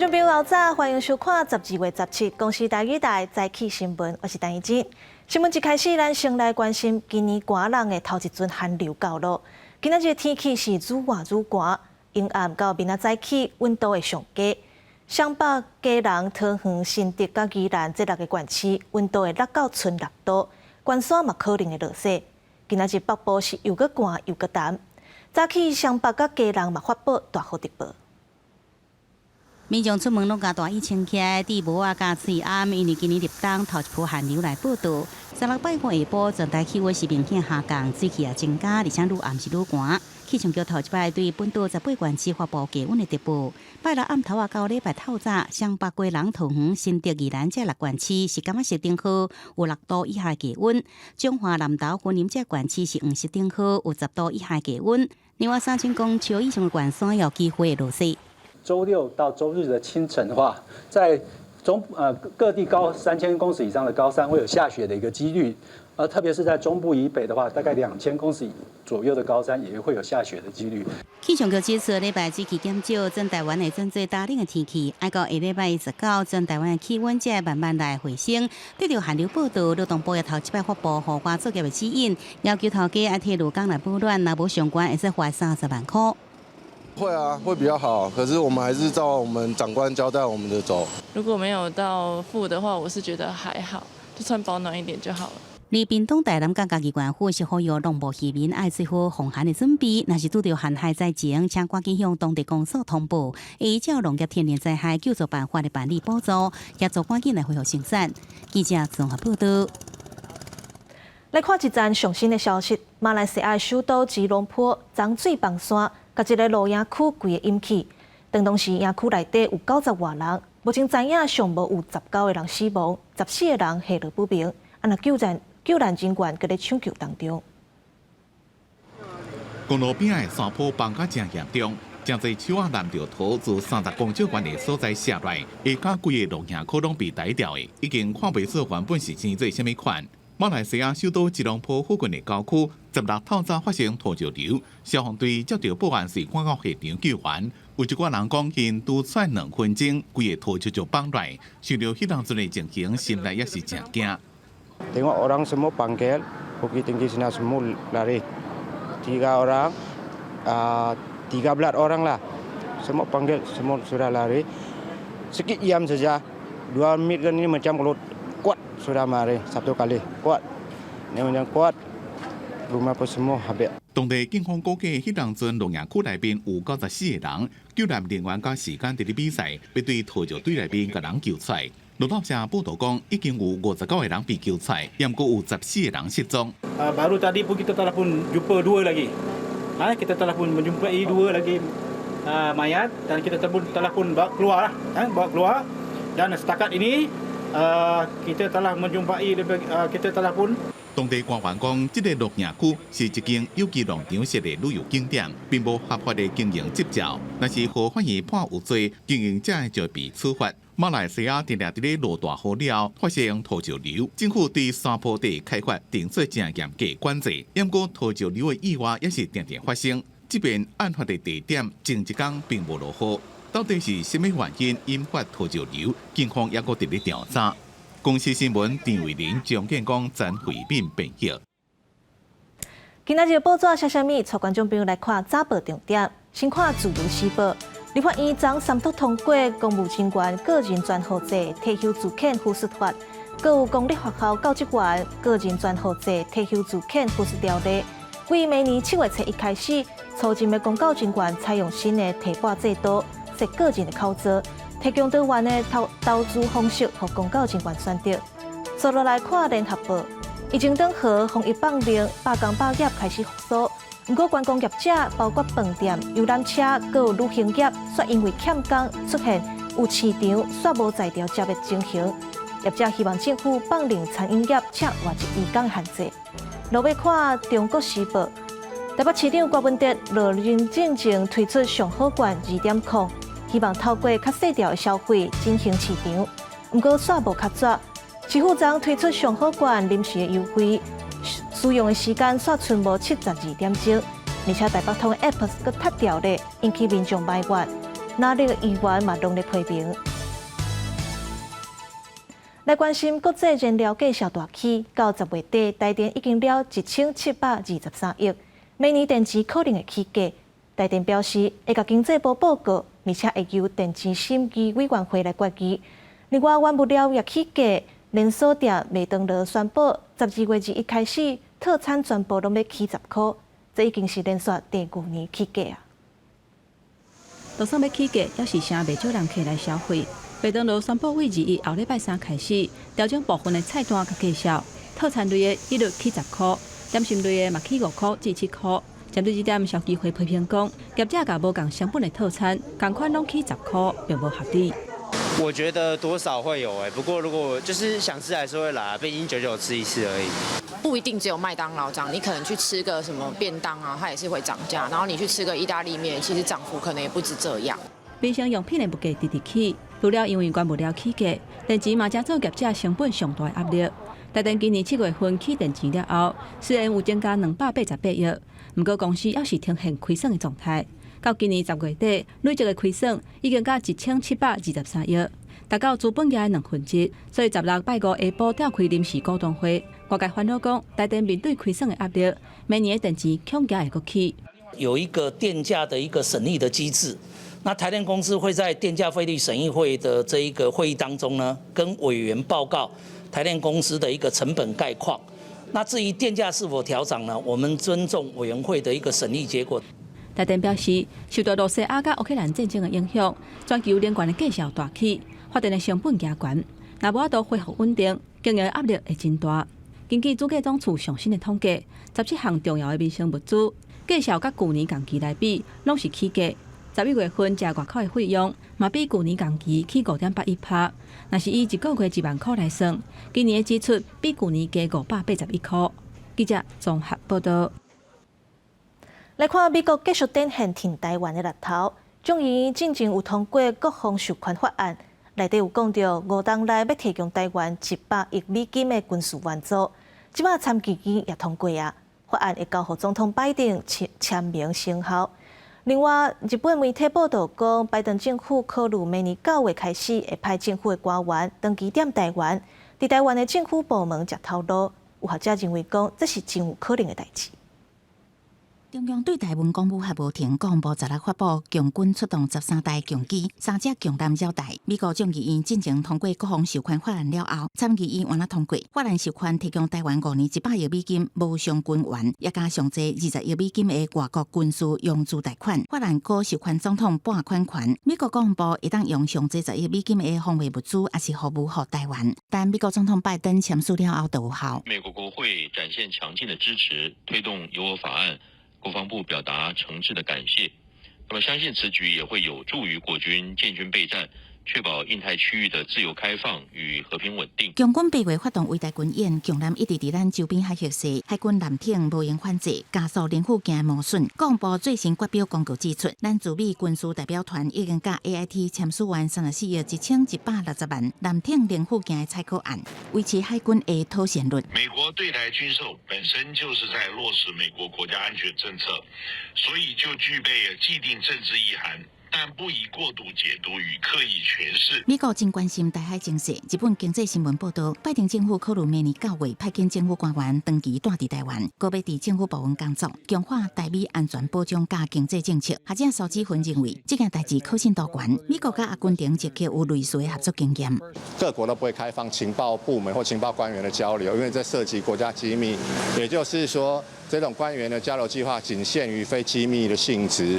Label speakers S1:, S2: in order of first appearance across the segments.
S1: 眾朋友早，歡迎收看12月17公視台語台早起新聞，我是陳怡靜。新聞一開始，咱先來關心今年寒冷的頭一陣寒流到囉。今仔日天氣是愈熱愈寒，陰暗到明仔早起溫度會上低。雙北、基隆、桃園、新竹佮宜蘭這六个縣市溫度會落到賰6度，關山嘛可能會落雪。今仔日北部是又閣寒又閣澹。早起雙北佮基隆嘛發布大雨特報。
S2: 民眾出門攏共大衣穿起來，戴帽仔佮喙罨，因為今年入冬頭一波寒流來報到。十六拜五下晡，全台氣溫是明顯下降，水汽也增加，而且愈暗是愈寒。氣象局頭一擺對本島18縣市發布低溫的特報。拜六暗頭仔到禮拜透早，雙北、基隆、桃園、新竹、宜蘭這六縣市是柑仔色燈號，有6度以下低溫。彰化、南投、雲林這縣市是黃色燈號，有10度以下低溫。另外，3000公尺以上的懸山有機會落雪。
S3: 週六到週日的清晨的話，在各地高3000公尺以上的高山會有下雪的一個幾率，而特別是在中部以北的話，大概2000公尺左右的高山也會有下雪的幾率。
S2: 氣象局指出，禮拜水汽減少，全台灣會轉做乾冷的天氣。愛到下禮拜19，全台灣的氣溫才會慢慢來回升。對著寒流報到，勞動部也頭一擺發布戶外作業的指引，要求頭家愛提爐工來保暖，若無上懸會使罰30萬箍。
S4: 會啊，會比較好。可是我們還是照我們長官交代我們的走。
S5: 如果沒有到負的話，我是覺得還好，就穿保暖一點就好了。
S2: 而屏東台南佮嘉義縣府是呼籲農牧漁民愛做好防寒的準備，若是拄著旱害災情，請趕緊向當地公所通報，依照農業天然災害救助辦法來辦理補助，協助趕緊來恢復生產。記者綜合報道。
S1: 來看一則上新的消息，馬來西亞首都吉隆坡洪水崩山，共一个露營區規個淹去。當時營區內底有90外人，目前知影上無有19個人死亡，14個人下落不明。啊，若救難人員閣咧搶救當中。
S6: 公路邊仔的山坡崩甲誠嚴重，誠濟樹仔攔著土自30公尺懸的所在卸落來，下跤規个露營區攏被帶掉的，已經看袂出原本是生做啥物款。馬來西亞首都吉隆坡附近的郊區，16透早發生土石流，消防隊接到報案時趕到現場救援。有一寡人講，𪜶拄跩2分鐘，規个土石就崩落來，想著彼當陣的情形，心內也是誠驚。
S7: Tengok orang semua panggil, Bukit Tinggi sana semua lari. Tiga orang, 13 orang lah. Semua panggil, semua sudah lari. Sikit diam saja. 2 minit kan ini macam kalau kuat sudah mari satu kali kuat. Ini macam kuat. Rumah pun semua habis.
S6: 當地警方估計，彼當陣露營區內面有94個人，救難人員佮時間佇咧比賽，欲對土石堆內面共人救出來。路透社報道講，已經有59個人被救出來，猶閣有14個人失蹤。
S8: Baru tadi pun kita telah pun jumpa dua lagi. Ha, kita telah pun menjumpai dua lagi mayat dan kita telah pun bawa keluar lah, ha, bawa keluar. Dan setakat ini kita telah menjumpai lebih, kita telah pun
S6: 當地官員講，這个露營區是一間有機農場式的旅遊景點，並無合法的經營執照。若是予發現判有罪，經營者就會被處罰。馬來西亞定定佇咧落大雨了後發生土石流，政府對山坡地開發定做誠嚴格管制，毋過土石流的意外也是定定發生。這邊案發的地點前一工並無落雨，到底是啥物原因引發土石流？警方猶閣佇咧調查。公視新聞陳慧琳、張建光、陳慧敏編譯。
S1: 今仔日報紙寫啥物？帶觀眾朋友來看早報重點。先看《自由時報》，立法院昨三讀通過公務人員個人專戶制退休資遣扶恤法，閣有公立學校教職員個人專戶制退休資遣扶恤條例。自明年7月1日開始，初任的公教人員採用新的提撥制度，設個人的口座，提供多元的投資方式，予公教人員選擇。紲落來看《聯合報》，疫情頂好，防疫放令，百工百業開始復甦。毋過觀光業者，包括飯店、遊覽車，閣有旅行業，卻因為欠工出現有市場卻無才調接的情形。業者希望政府放令餐飲業請外籍移工限制。落尾看《中國時報》，台北市長柯文哲落任進前推出上好券2.0，希望透過較細條的消費振興市場。毋過煞無較絕，市府昨推出上好券臨時的優惠，使用的時間煞賰無72點鐘，而且台北通 App 閣塌掉咧，引起民眾埋怨。哪里的議員嘛攏咧批評。來關心國際燃料價數大起，到10月底，台電已經了1723億，明年電池可能會起價。台電表示會共經濟部報告，而且會由電池審議委員會來決議。另外，原物料也起價，連鎖店麥當勞宣布，12月21開始，套餐全部攏欲起10箍，這已經是連續第五年起價啊！
S9: 就算欲起價，猶是誠袂少人客來消費。麥當勞宣布，對21後禮拜三開始調整部分的菜單佮價數，套餐類的一律起10箍，點心類的嘛起5箍至7箍。針對這點，消基會批評講，業者共無仝成本的套餐，仝款攏起10箍，並無合理。
S10: 我覺得多少會有誒，不過如果就是想吃還是會來，畢竟久久吃一次而已。
S11: 不一定只有麥當勞漲，你可能去吃個什麼便當啊，它也是會漲價。然後你去吃個意大利麵，其實漲幅可能也不止這樣。
S9: 民生用品的物價直直起，除了因為原物料起價，電池嘛成做業者成本上大壓力。台電今年7月份起電錢了後，雖然有增加288億，毋過公司猶是呈現虧損的狀態。到今年10月底，累積的虧損已經到1723億，達到資本額的1/2。所以16拜五下晡召開臨時股東會，外界煩惱講，台電面對虧損的壓力，明年的電錢恐驚會閣起。
S12: 有一個電價的一個審議的機制，那台電公司會在電價費率審議會的這一個會議當中呢，跟委員報告台電公司的一個成本概況。那至於電價是否調漲呢？我們尊重委員會的一個審議結果。
S9: 台電表示，受到羅西亞佮烏克蘭戰爭的影響，全球能源的價數大起，發電的成本加懸，若無法度恢復穩定，經營壓力會真大。根據主計總處上新的統計，17項重要的民生物資價數佮舊年仝期來比，攏是起價。11月份食外口的費用，嘛比舊年仝期起5.81趴。若是以一個月1萬箍來算，今年的支出比舊年加581箍。記者綜合報道。
S1: 來看美國繼續展現挺台灣的力頭，眾議院進前有通過國防授權法案，內底有講著五冬內欲提供台灣100億美金的軍事援助。這擺參議院也通過啊，法案會交予總統拜登簽簽名生效。另外，日本媒體報道講，拜登政府考慮明年9月開始會派政府的官員長期踮台灣，佇台灣的政府部門食頭路。有學者認為講，這是真有可能的代誌。
S2: 中共對台灣講武嚇無停，國防部十六發布共軍出動13台共機、三隻共艦繞台。美國眾議院進前通過國防授權法案了後，參議院嘛通過法案授權提供台灣5年100億美金無償軍援，也加上濟20億美金的外國軍事融資貸款。法案閣授權總統撥款權。美國國防部會當用上濟10億美金的防衛物資，抑是服務予台灣。但美國總統拜登簽署了後就有效。
S13: 美國國會展現強勁的支持，推動友我法案。國防部表達誠摯的感謝，那麼相信此舉也會有助於國軍建軍備戰，確保印太區域的自由開放與和平穩定。
S2: 共軍8月發動圍台軍演，共艦一直佇咱周邊海域駛，海軍艦艇無閒反制，加速零附件磨損。國防部最新發表公告指出，咱駐美軍事代表團已經佮 AIT 簽署完34億1160萬艦艇零附件的採購案，維持海軍的妥善率。
S14: 美國對台軍售本身就是在落實美國國家安全政策，所以就具備了既定政治意涵。但不宜過度解讀與刻意詮釋。
S2: 美國真關心台海情勢。日本經濟新聞報道，拜登政府考慮明年9月派遣政府官員長期蹛佇台灣，閣欲佇政府部門工作，強化台美安全保障佮經濟政策。學者蘇志芬認為，這件代誌可信度懸。美國佮阿根廷、捷克有類似的合作經驗。
S15: 各國都不會開放情報部門或情報官員的交流，因為這涉及國家機密。也就是說，這種官員的交流計劃僅限於非機密的性質，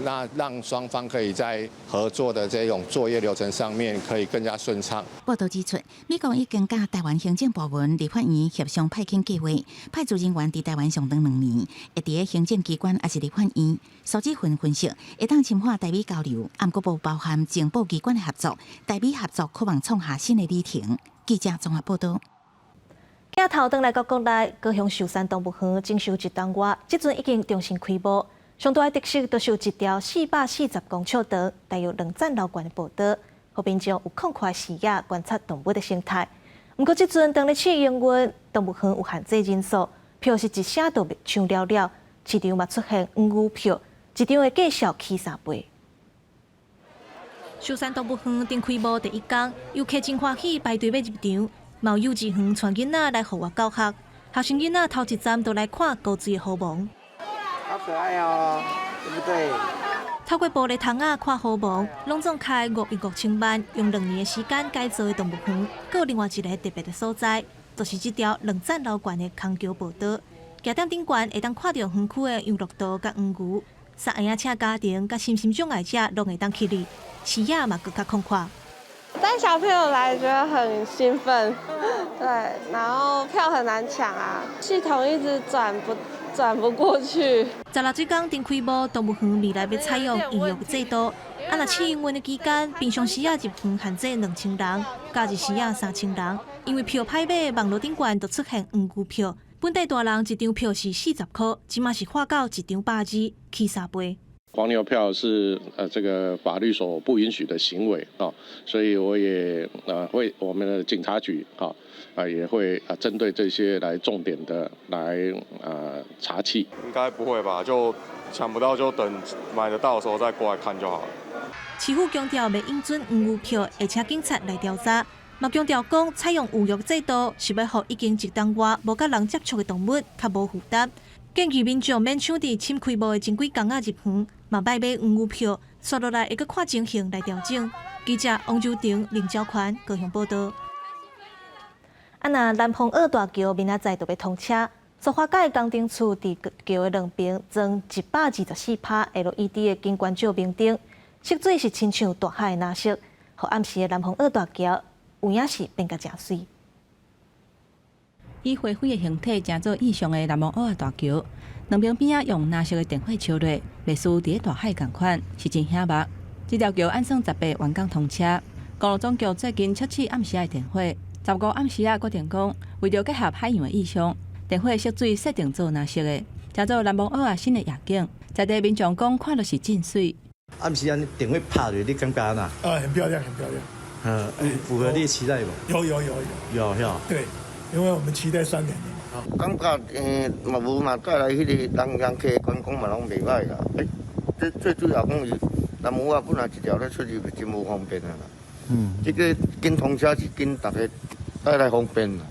S15: 那讓雙方可以在合作的這種作業流程上面可以更加順暢。
S2: 報道指出，美國已經佮台灣行政部門、立法院協商派遣計劃，派駐人員佇台灣上長2年，會佇咧行政機關抑是立法院。蘇志芬分析，會當深化台美交流，毋過無包含情報機關的合作，台美合作可望創下新的里程。記者綜合報道。
S1: 鏡頭轉來到國內，高雄壽山動物園整修一冬外，這陣已經重新開幕。上大的特色就是有一條440公尺長、大約2層樓懸的步道，予民眾有廣闊視野觀察動物的生態。毋過這陣當咧試營運，動物園有限制人數，票是一聲就搶了了，市場嘛出現黃牛票，一張的價數起3倍。壽山動物園頂開幕第一工，遊客真歡喜，排隊欲入場。嘛有幼稚園帶囡仔來戶外教學，學生囡仔頭一站就來看高水的河蠓。
S16: 好可愛哦，對不對？
S1: 透過玻璃窗仔看河蠓，攏總開5億5千萬，用2年的時間改造的動物園，閣有另外一个特別的所在，就是這條2層樓懸的空橋步道。徛踮頂懸會當看著園區的遊樂道佮黃牛，三下請家庭佮身心障礙者攏會當去哩，視野嘛閣較廣闊。
S17: 帶小朋友來覺得很興奮，對，然後票很難搶啊，系統一直轉不過去。
S1: 十六水港頂開幕，動物園未來欲採用預約制度。啊，若試營運的期間，平常時仔入園限制2000人，假日時仔3000人。因為票歹買，網路頂懸就出現黃牛票。本地大人一張票是40箍，這馬是喊到一張120，起3倍。
S18: 黃牛票是這個法律所不允許的行為啊，所以我也會我們的警察局啊也會針對這些來重點的來查緝。
S4: 應該不會吧？就搶不到就等買得到的時候再過來看就好了。
S1: 市府強調袂允准黃牛票，會請警察來調查。嘛強調講，採用預約制度是欲予已經一冬外無佮人接觸的動物較無負擔。建議民眾免搶佇新開幕的前幾工仔入園，嘛莫買黃牛票，紲落來會閣看情形來調整。記者王周婷、林昭寬高雄報導。啊，若南風澳大橋明仔載就欲通車，蘇花改工程處佇橋的兩邊裝124趴 LED 的景觀照明燈，色水是親像大海的藍色，予暗時的南風澳大橋有影是變甲誠媠。
S9: 以花卉的形體成做意象的南風澳大橋，兩邊邊仔用藍色的電火燒落，類似佇咧大海仝款，是真顯目。這條橋按算18完工通車。公路總局最近測試暗時的電火，15暗時仔決定講，為著結合海洋的意象，電火色水設定做藍色的，成做南風澳仔新的夜景。在地民眾講，看著是真媠。
S19: 暗時仔電火拍落，你感覺按怎？
S20: 啊，很漂亮，很漂亮。
S19: 嗯，符合你的期待無？
S20: 有有有
S19: 有。有有。
S20: 對。因為我們期待3年了
S16: 嘛，感覺嘛無嘛帶來彼個人人客觀光嘛攏袂䆀啦。欸，最最主要講伊南無仔本來一條咧出入真無方便啊啦。這個緊通車是緊逐家帶來方便啦。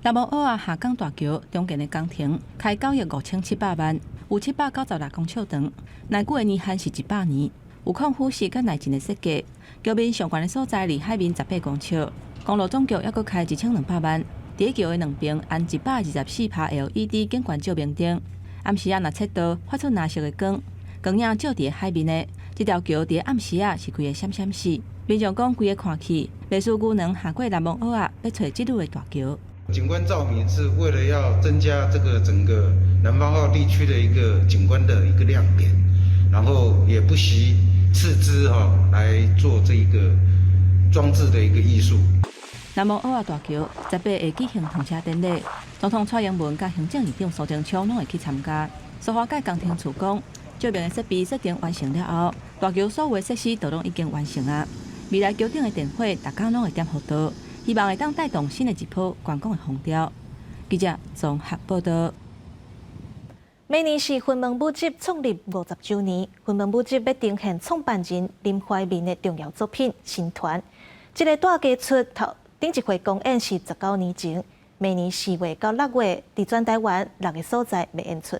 S9: 南無澳仔下港大橋中間的工程開9億5700萬，有796公尺長，耐久的年限是100年，有抗腐蝕佮耐震的設計。橋面上懸的所在離海面18公尺，公路總局猶閣開1200萬。佇橋的兩邊安124趴 LED 景觀照明燈，暗時仔若切斷，發出藍色的光，光影照佇海面的。這條橋佇暗時仔是規个閃閃死。民眾講，規个看去，類似牛郎下過南風澳仔，欲揣這類的大橋。
S21: 景觀照明是為了要增加這個整個南方澳地區的一個景觀的一個亮點，然後也不惜斥資哈來做這個裝置的一個藝術。
S9: 南風澳仔大橋18會舉行通車典禮，總統蔡英文佮行政院長蘇貞昌攏會去參加。蘇花改工程處講，照明的設備設定完成了後，大橋所有的設施都攏已經完成啊。未來橋頂的電火，逐工攏會點予著，希望會當帶動新的一波觀光的風潮。記者綜合報導。
S1: 明年是雲門舞集創立50週年，雲門舞集欲呈獻創辦人林懷民的重要作品《新團》。這个大家出頭頂一回公演是19年前，明年4月到6月，佇全台灣六个所在欲演出。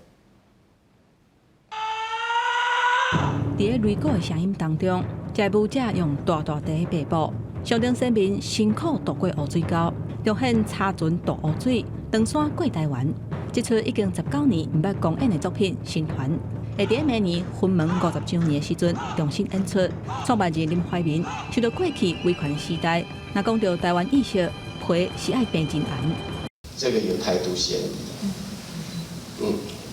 S9: 佇咧擂鼓的聲音當中，這个舞者用大大塊的白布，象徵先民辛苦渡過烏水溝，彰顯柴船渡烏水，登山過台灣。這齣已經19年毋捌公演的作品《新團》，會佇明年雲門50週年的時陣重新演出。創辦人林懷民受著過去威權的時代，若講著台灣意識，皮是愛平真絚。
S22: 這個有台獨嫌疑。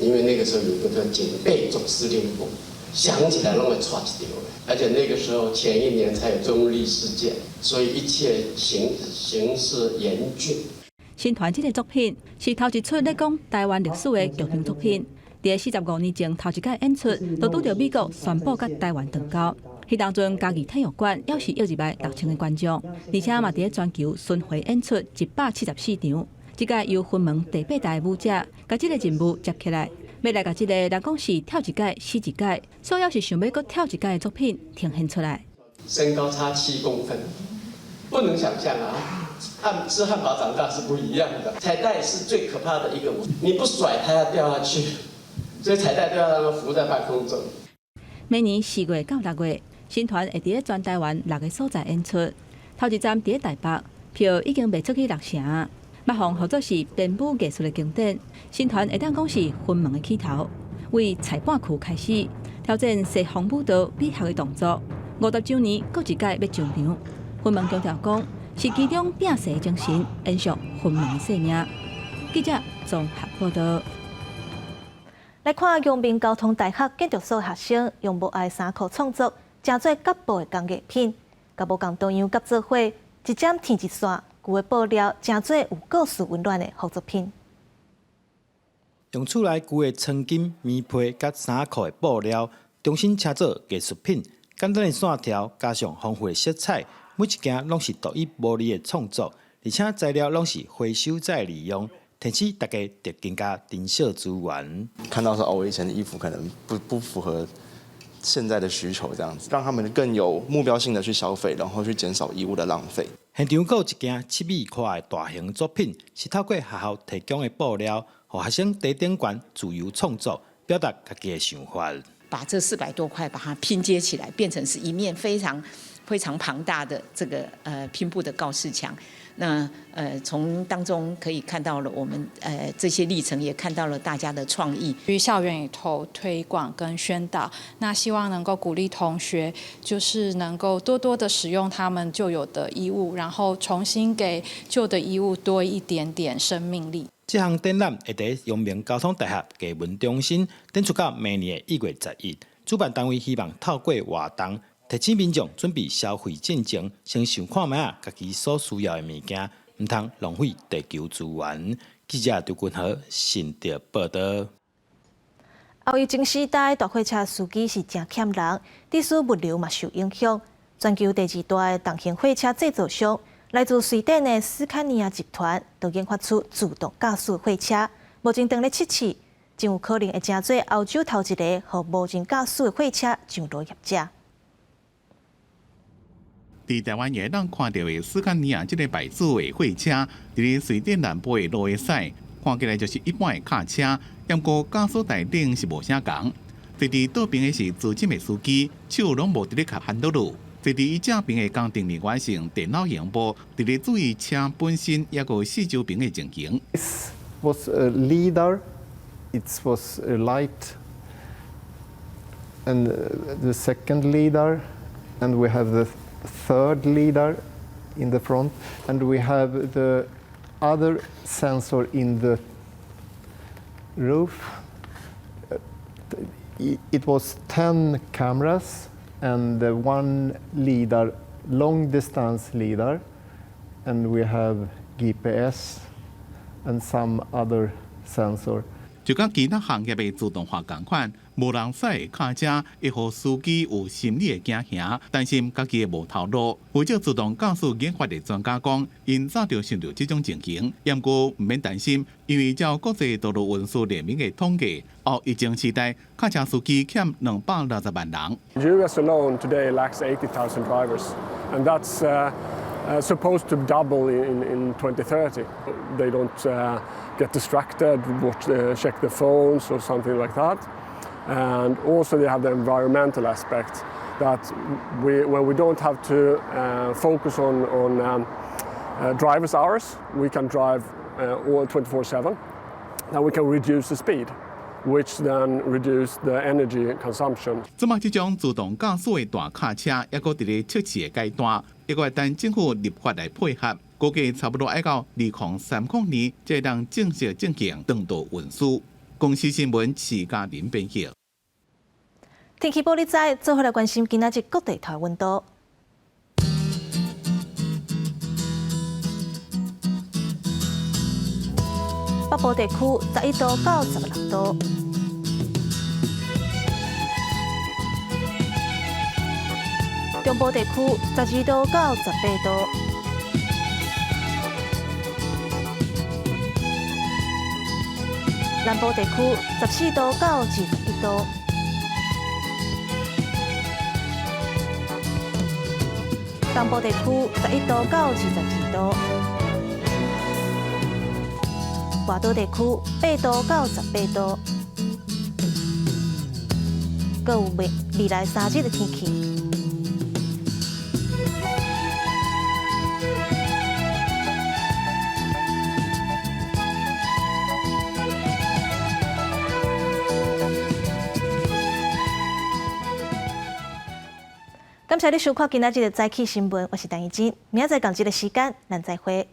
S22: 因為那個時候有一個叫警備總司令部，想起來攏會掣一著。而且那個時候前一年才有中壢事件，所以一切形勢嚴峻。
S9: 新團這个作品是頭一齣咧講台灣歷史的劇場作品。佇45年前頭一擺演出，就拄著美國宣布佮台灣斷交。彼當陣嘉義體育館猶是約入來6000个觀眾，而且嘛佇咧全球巡迴演出174場。這擺由雲門第八代舞者共這个任務接起來，欲來共這个人講是跳一擺死一擺，所以是想欲閣跳一擺的作品呈現出來。
S22: 身高差7公分，不能想象啊！吃漢堡長大是不一樣的。彩帶是最可怕的一個，你不甩它要掉下去，所以彩帶都要讓它浮在半空中。
S9: 每年4月到6月，新團會佇咧全台灣六个所在演出。頭一站佇咧台北，票已經賣出去六成。欲予號做是編舞藝術的經典，新團會當講是雲門的起頭，為裁判區開始挑戰西方舞蹈美學的動作。50週年閣一擺欲上場，雲門強調講是其中拼勢的精神，延續雲門的生命。記者綜合報道。
S1: 來看陽明交通大學建築所學生用無愛衫褲創作，成做甲布的工藝品，佮無仝圖樣夾做伙，一針添一線，舊的布料成做有故事溫暖的複作品。
S19: 用厝內舊的床巾、棉被佮衫褲的布料，重新車做藝術品。簡單的線條加上豐富的色彩，每一件攏是獨一無二的創作，而且材料攏是回收再利用，提醒大家得更加珍惜資源。
S3: 看到說哦，我以前的衣服可能不符合現在的需求，這樣子，讓他們更有目標性的去消費，然後去減少衣物的浪費。
S19: 現場閣有一件7米寬的大型作品，是透過學校提供的布料，予學生佇頂懸自由創作，表達家己的想法。
S5: 把這400多塊把它拼接起來，變成是一面非常非常龐大的這個拼布的告示牆。那從當中可以看到了我們這些歷程，也看到了大家的創意。
S23: 於校園裡頭推廣跟宣導，那希望能夠鼓勵同學，就是能夠多多的使用他們舊有的衣物，然後重新給舊的衣物多一點點生命力。
S19: 這項展覽會佇陽明交通大學藝文中心展出到明年的1月11。主辦單位希望透過活動，提醒民眾準備消費進前，先想看覓仔家己所需要的物件，毋通浪費地球資源。記者張君豪新竹報道。
S1: 後疫情時代，大貨車司機是誠欠人，致使物流嘛受影響。全球第二大的重型貨車製造商，來自瑞典的斯堪尼亞集團，都研發出自動駕駛貨車，目前正咧測試，真有可能會成做歐洲頭一個予無人駕駛的貨車上路業者。
S6: 佇台灣會當看著的斯堪尼亞這个牌子的貨車，佇咧瑞典南部的路的駛，看起來就是一般的卡車，毋過駕駛台頂是無啥仝。坐佇倒爿的是資深的司機，手攏無佇咧挾 handle。坐佇伊正爿的工程人員是用電腦螢幕，佇咧注意車本身抑閣四周爿的情形。
S24: This was a lidar, it was a light, and the second lidar, and we have the third lidar in the front, and we have the other sensor in the roof. It was 10 cameras and one lidar, long distance lidar, and we have GPS and some other sensor.
S6: 就佮其他行業的自動化仝款，無人駛的卡車會予司機有心理的驚嚇，擔心家己會無頭路。負責自動駕駛研發的專家講，𪜶早就想著這種情形，毋過毋免擔心，因為照國際道路運輸聯盟的統計，後疫情時代，卡車司機欠260萬人。
S25: U.S. alone today lacks 80,000 drivers, and that's supposed to double in 2030. They don't get distracted, watch, check the phones or something like that. And also they have the environmental aspect that when we don't have to focus on driver's hours, we can drive all 24/7. Then we can reduce the speed, which then reduce the energy consumption.
S6: 這馬這種自動駕駛的大卡車，猶閣佇咧測試的階段，猶閣愛等政府立法來配合，估計差不多愛到2030年，才會當正式進行長途運輸。公視新聞徐嘉玲編譯。
S1: 天氣報你知，做伙來關心今仔日各地頭溫度。北部地區11度到16度。中部地區12度到18度。南部地區14度到21度。東部地區11度到22度，外島地區8度到18度。閣有未來3日的天氣。感謝你收看今仔日的早起新聞，我是陳怡靜，明仔載仝這个時間，咱再會。